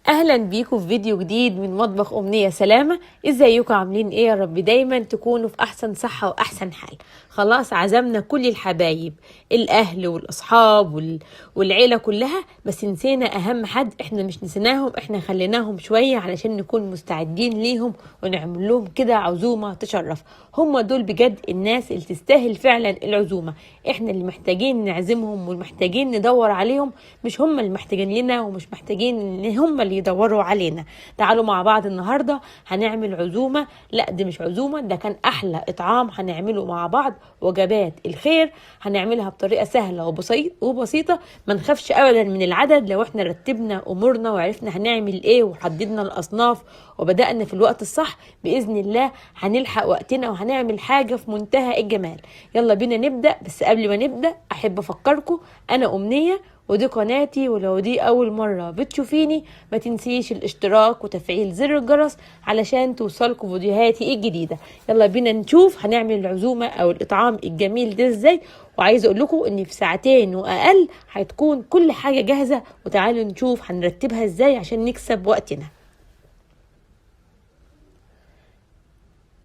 اهلا بيكم في فيديو جديد من مطبخ امنية سلامة. ازيكم عاملين ايه؟ يا رب دايما تكونوا في احسن صحة واحسن حال. خلاص عزمنا كل الحبايب، الاهل والاصحاب والعيلة كلها، بس نسينا اهم حد. احنا مش نسيناهم، احنا خليناهم شوية علشان نكون مستعدين ليهم ونعمل لهم كده عزومة تشرف. هم دول بجد الناس اللي تستاهل فعلا العزومة. احنا اللي محتاجين نعزمهم والمحتاجين ندور عليهم، مش هم اللي محتاجين لنا ومش محتاجين ان هم اللي يدوروا علينا. تعالوا مع بعض النهارده هنعمل عزومة. لا دي مش عزومة، ده كان احلى اطعام هنعمله مع بعض. وجبات الخير هنعملها بطريقة سهلة وبسيطة، ما نخافش ابدا من العدد. لو احنا رتبنا امورنا وعرفنا هنعمل ايه وحددنا الاصناف وبدأنا في الوقت الصح، باذن الله هنلحق وقتنا وهنعمل حاجة في منتهى الجمال. يلا بينا نبدأ. بس قبل ما نبدأ احب افكركم، انا امنية ودي قناتي، ولو دي اول مرة بتشوفيني ما تنسيش الاشتراك وتفعيل زر الجرس علشان توصلكم فيديوهاتي الجديدة. يلا بينا نشوف هنعمل العزومة او الاطعام الجميل ده ازاي. وعايزة اقول لكم ان في ساعتين واقل هتكون كل حاجة جاهزة، وتعالوا نشوف هنرتبها ازاي عشان نكسب وقتنا.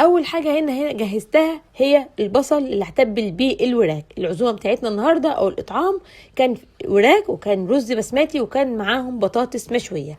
اول حاجة هنا جهزتها هي البصل اللي هتبل بيه الوراك. العزومة بتاعتنا النهارده او الاطعام كان وراك وكان رز بسمتي وكان معاهم بطاطس مشوية.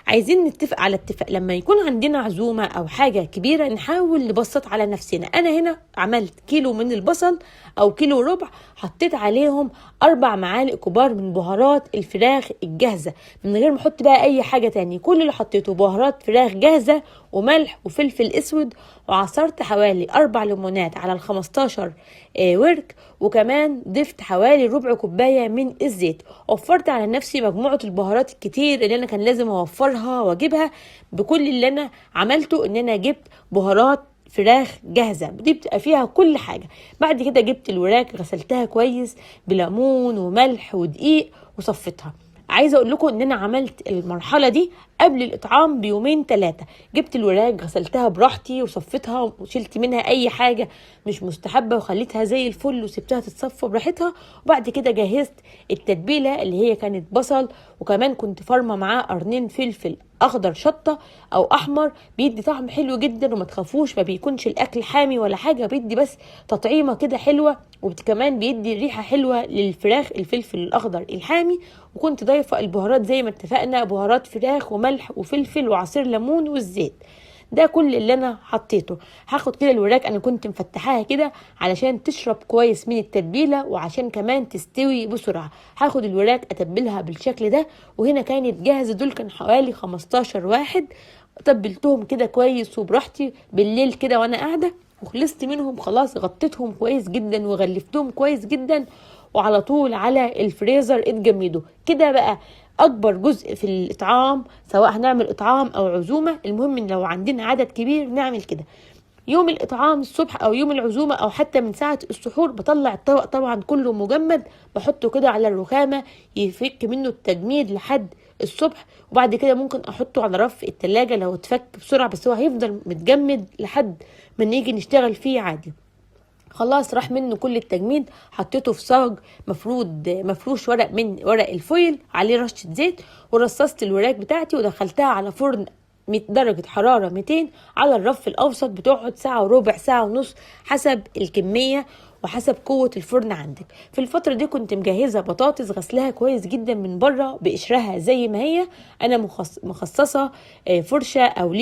عايزين نتفق على اتفاق، لما يكون عندنا عزومة او حاجة كبيرة نحاول نبسط على نفسنا. انا هنا عملت كيلو من البصل او كيلو وربع، حطيت عليهم 4 معالق كبار من بهارات الفراخ الجاهزة من غير ما احط بقى اي حاجة تاني. كل اللي حطيته بهارات فراخ جاهزة وملح وفلفل اسود، وعصرت حوالي 4 ليمونات على 15 ورك، وكمان ضفت حوالي ربع كوباية من الزيت. وفرت على نفسي مجموعة البهارات الكتير اللي انا كان لازم اوفرها واجيبها. بكل اللي انا عملته ان انا جبت بهارات فراخ جاهزة دي بتبقى فيها كل حاجة. بعد كده جبت الوراك غسلتها كويس بليمون وملح ودقيق وصفتها. عايزه اقول لكم ان انا عملت المرحلة دي قبل الاطعام بيومين 3. جبت الوراك غسلتها براحتي وصفتها وشلت منها اي حاجة مش مستحبة وخليتها زي الفل وسبتها تتصفى براحتها. وبعد كده جهزت التتبيله اللي هي كانت بصل، وكمان كنت فارمه معاه قرنين فلفل اخضر شطه او احمر، بيدي طعم حلو جدا. وما تخافوش ما بيكونش الاكل حامي ولا حاجة، بيدي بس تطعيمه كده حلوة، وكمان بيدي ريحه حلوة للفراخ الفلفل الاخضر الحامي. وكنت ضايفه البهارات زي ما اتفقنا، بهارات فراخ وملح وفلفل وعصير ليمون والزيت. ده كل اللي انا حطيته. هاخد كده الوراك انا كنت مفتحاها كده علشان تشرب كويس من التتبيله وعشان كمان تستوي بسرعة. هاخد الوراك اتبلها بالشكل ده، وهنا كانت جاهزة. دول كان حوالي 15 واحد، تبلتهم كده كويس وبراحتي بالليل كده وانا قاعدة، وخلصت منهم خلاص. غطيتهم كويس جدا وغلفتهم كويس جدا، وعلى طول على الفريزر اتجمدوا كده. بقى اكبر جزء في الاطعام، سواء هنعمل اطعام او عزومة، المهم ان لو عندنا عدد كبير نعمل كده. يوم الاطعام الصبح او يوم العزومة او حتى من ساعة السحور بطلع الطبق طبعا كله مجمد، بحطه كده على الرخامه يفك منه التجميد لحد الصبح، وبعد كده ممكن احطه على رف التلاجة لو اتفك بسرعة، بس هو هيفضل متجمد لحد ما نيجي نشتغل فيه عادي. خلاص راح منه كل التجميد، حطيته في صاج مفروض مفروش ورق من ورق الفويل عليه رشه زيت، ورصصت الوراك بتاعتي ودخلتها على فرن درجة حرارة 200 على الرف الأوسط. بتقعد ساعة وربع، ساعة ونص حسب الكمية وحسب قوة الفرن عندك. في الفترة دي كنت مجهزة بطاطس غسلها كويس جدا من بره بقشرها زي ما هي. أنا مخصصة فرشة أو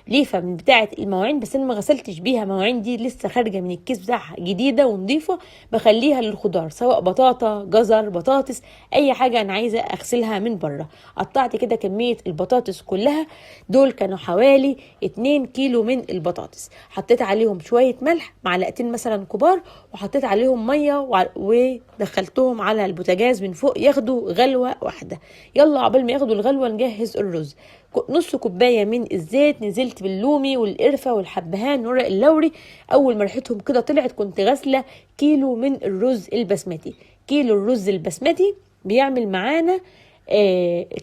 ليفة من بتاعة المواعين، بس أنا ما غسلتش بيها مواعين، دي لسه خارجة من الكيس بتاعها جديدة ونظيفة. بخليها للخضار سواء بطاطا، جزر، بطاطس، أي حاجة أنا عايزة أغسلها من بره. قطعت كده كمية البطاطس كلها، دول كانوا حوالي 2 كيلو من البطاطس. حطيت عليهم شوية ملح، معلقتين مثلا كبار، وحطيت عليهم مية ودخلتهم على البوتاجاز من فوق ياخدوا غلوه واحدة. يلا عقبال ما ياخدوا الغلوه نجهز الرز. نص كوباية من الزيت، نزلت باللومي والقرفه والحبهان ورق اللوري. اول ما ريحتهم كده طلعت كنت غاسله كيلو من الرز البسمتي. كيلو الرز البسمتي بيعمل معانا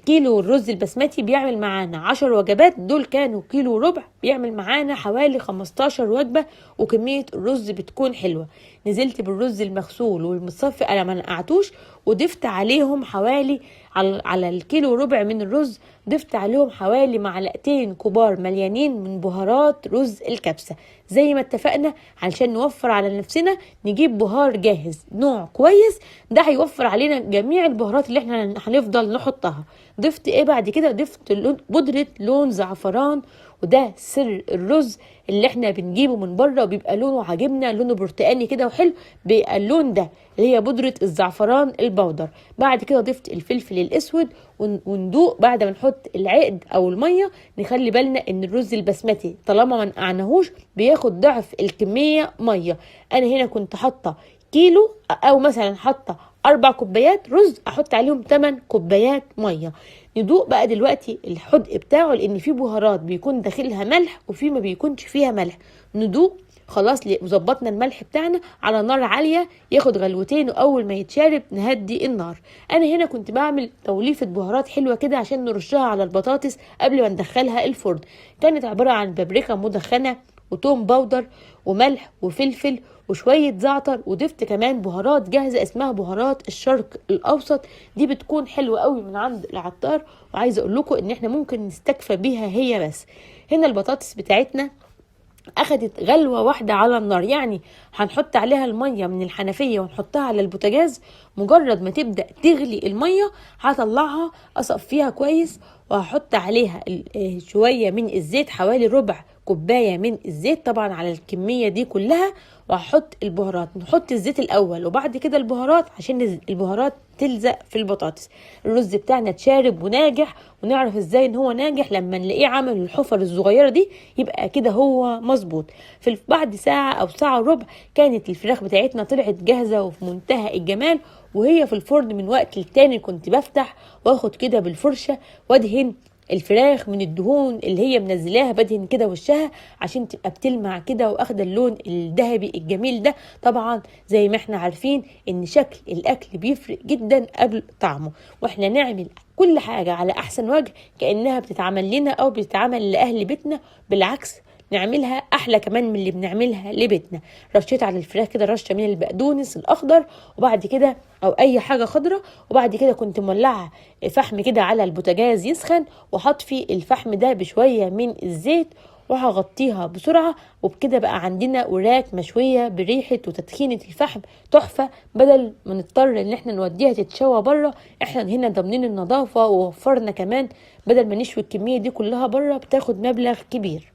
كيلو الرز البسمتي بيعمل معانا 10 وجبات. دول كانوا كيلو وربع، بيعمل معانا حوالي 15 وجبة، وكمية الرز بتكون حلوة. نزلت بالرز المغسول والمتصفي، انا ما نقعتوش، وضفت عليهم حوالي على الكيلو وربع من الرز ضفت عليهم حوالي معلقتين كبار مليانين من بهارات رز الكبسة. زي ما اتفقنا علشان نوفر على نفسنا نجيب بهار جاهز نوع كويس، ده هيوفر علينا جميع البهارات اللي احنا هنفضل نحطها. ضفت ايه بعد كده؟ ضفت بودرة لون زعفران، وده سر الرز اللي احنا بنجيبه من بره وبيبقى لونه عاجبنا، لونه برتقاني كده وحلو، بيبقى اللون ده اللي هي بودرة الزعفران البودر. بعد كده ضفت الفلفل الاسود، وندوق بعد ما نحط العقد او المية. نخلي بالنا ان الرز البسمتي طالما ما نقعناهوش بياخد ضعف الكمية مية. انا هنا كنت حاطه كيلو او مثلا حاطه 4 كوبايات رز، احط عليهم 8 كوبايات مية. ندوق بقى دلوقتي الحدق بتاعه، لان في بهارات بيكون داخلها ملح وفي ما بيكونش فيها ملح. ندوق خلاص، وظبطنا الملح بتاعنا على نار عالية، ياخد غلوتين، واول ما يتشرب نهدي النار. انا هنا كنت بعمل توليفة بهارات حلوة كده عشان نرشها على البطاطس قبل ما ندخلها الفرن. كانت عبارة عن بابريكا مدخنه وتوم powder وملح وفلفل وشوية زعتر، وضفت كمان بهارات جاهزة اسمها بهارات الشرق الأوسط، دي بتكون حلوة قوي من عند العطار، وعايزة أقول لكم إن احنا ممكن نستكفى بيها هي بس. هنا البطاطس بتاعتنا أخدت غلوة واحدة على النار، يعني هنحط عليها المية من الحنفية ونحطها على البوتاجاز، مجرد ما تبدأ تغلي المية هطلعها أصفيها كويس، وهحط عليها شوية من الزيت، حوالي ربع كوباية من الزيت طبعا على الكمية دي كلها، وهحط البهارات. نحط الزيت الأول وبعد كده البهارات عشان البهارات تلزق في البطاطس. الرز بتاعنا تشارب وناجح، ونعرف ازاي ان هو ناجح لما نلاقيه عمل الحفر الصغيرة دي، يبقى كده هو مظبوط. في بعد ساعة او ساعة وربع كانت الفراخ بتاعتنا طلعت جاهزة وفي منتهى الجمال، وهي في الفرن من وقت للتاني كنت بفتح واخد كده بالفرشة وادهن الفراخ من الدهون اللي هي منزلاها، بدهن كده وشها عشان تبقى بتلمع كده واخده اللون الذهبي الجميل ده. طبعا زي ما احنا عارفين ان شكل الاكل بيفرق جدا قبل طعمه، واحنا نعمل كل حاجة على احسن وجه كانها بتتعمل لنا او بتتعمل لاهل بيتنا، بالعكس نعملها احلى كمان من اللي بنعملها لبيتنا. رشيت على الفراخ كده رشه من البقدونس الاخضر، وبعد كده او اي حاجة خضراء، وبعد كده كنت مولعه فحم كده على البوتاجاز يسخن، وهطفي الفحم ده بشوية من الزيت وهغطيها بسرعة. وبكده بقى عندنا وراك مشوية بريحه وتدخينه الفحم تحفة، بدل ما نضطر ان احنا نوديها تتشوى بره، احنا هنا ضامنين النظافة ووفرنا كمان، بدل ما نشوي الكمية دي كلها بره بتاخد مبلغ كبير.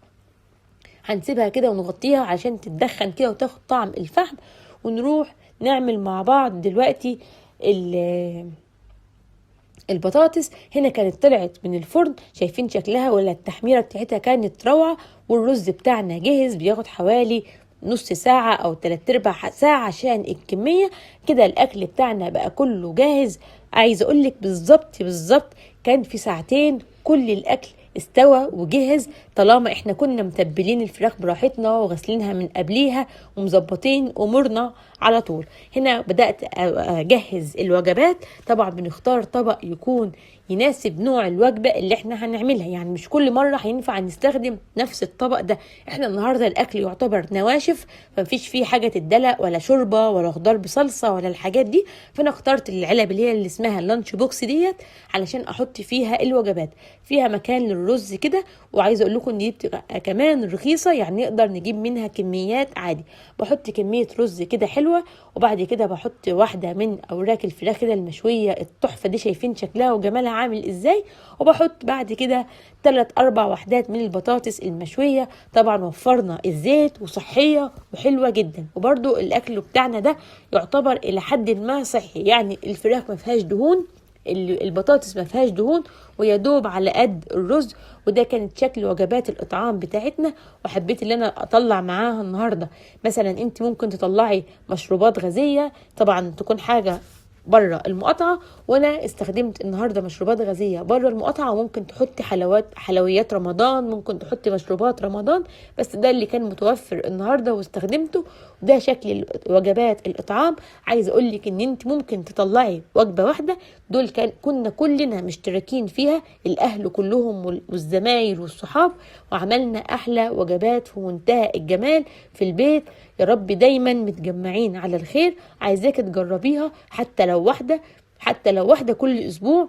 هنسيبها كده ونغطيها عشان تتدخن كده وتاخد طعم الفحم، ونروح نعمل مع بعض دلوقتي البطاطس. هنا كانت طلعت من الفرن، شايفين شكلها ولا التحميرة بتاعتها كانت روعة. والرز بتاعنا جاهز، بياخد حوالي نص ساعة أو 3/4 ساعة عشان الكمية كده. الأكل بتاعنا بقى كله جاهز. عايزة أقولك بالظبط بالظبط كان في ساعتين كل الأكل استوى وجهز، طالما احنا كنا متبلين الفراخ براحتنا وغسلينها من قبليها ومظبطين امورنا على طول. هنا بدأت اجهز الوجبات. طبعا بنختار طبق يكون يناسب نوع الوجبة اللي احنا هنعملها، يعني مش كل مرة هينفع نستخدم نفس الطبق ده. احنا النهاردة الاكل يعتبر نواشف، فمفيش فيه حاجة تدلق ولا شوربة ولا خضار بصلصة ولا الحاجات دي، فانا اخترت العلب اللي هي اللي اسمها ال lunch box ديت علشان احط فيها الوجبات، فيها مكان للرز كده. وعايزة اقول لكم ان دي بتبقى كمان رخيصة، يعني نقدر نجيب منها كميات عادي. بحط كمية رز كده حلوة، وبعد كده بحط واحدة من اوراق الفراخ كده المشوية التحفة دي، شايفين شكلها وجمالها عامل ازاي. وبحط بعد كده 3-4 وحدات من البطاطس المشوية. طبعا وفرنا الزيت وصحية وحلوة جدا، وبرده الاكل بتاعنا ده يعتبر الى حد ما صحي، يعني الفراخ ما فيهاش دهون، البطاطس ما فيهاش دهون، ويا دوب على قد الرز. وده كانت شكل وجبات الاطعام بتاعتنا، وحبيت ان انا اطلع معاها النهارده. مثلا انت ممكن تطلعي مشروبات غازية، طبعا تكون حاجة بره المقاطعة، وانا استخدمت النهارده مشروبات غازية بره المقاطعة. وممكن تحطي حلويات رمضان، ممكن تحطي مشروبات رمضان، بس ده اللي كان متوفر النهارده واستخدمته. ده شكل وجبات الاطعام. عايزه اقول لك ان انت ممكن تطلعي وجبة واحدة، دول كنا كلنا مشتركين فيها، الاهل كلهم والزمايل والصحاب، وعملنا احلى وجبات في منتهى الجمال في البيت. يا رب دايما متجمعين على الخير. عايزاك تجربيها حتى لو واحدة، حتى لو واحدة كل اسبوع.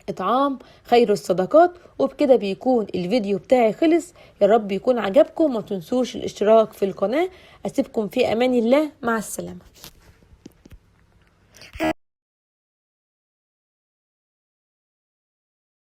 إطعام خير الصدقات. وبكده بيكون الفيديو بتاعي خلص. يا رب يكون عجبكم، وما تنسوش الاشتراك في القناة. أسيبكم في أمان الله، مع السلامة.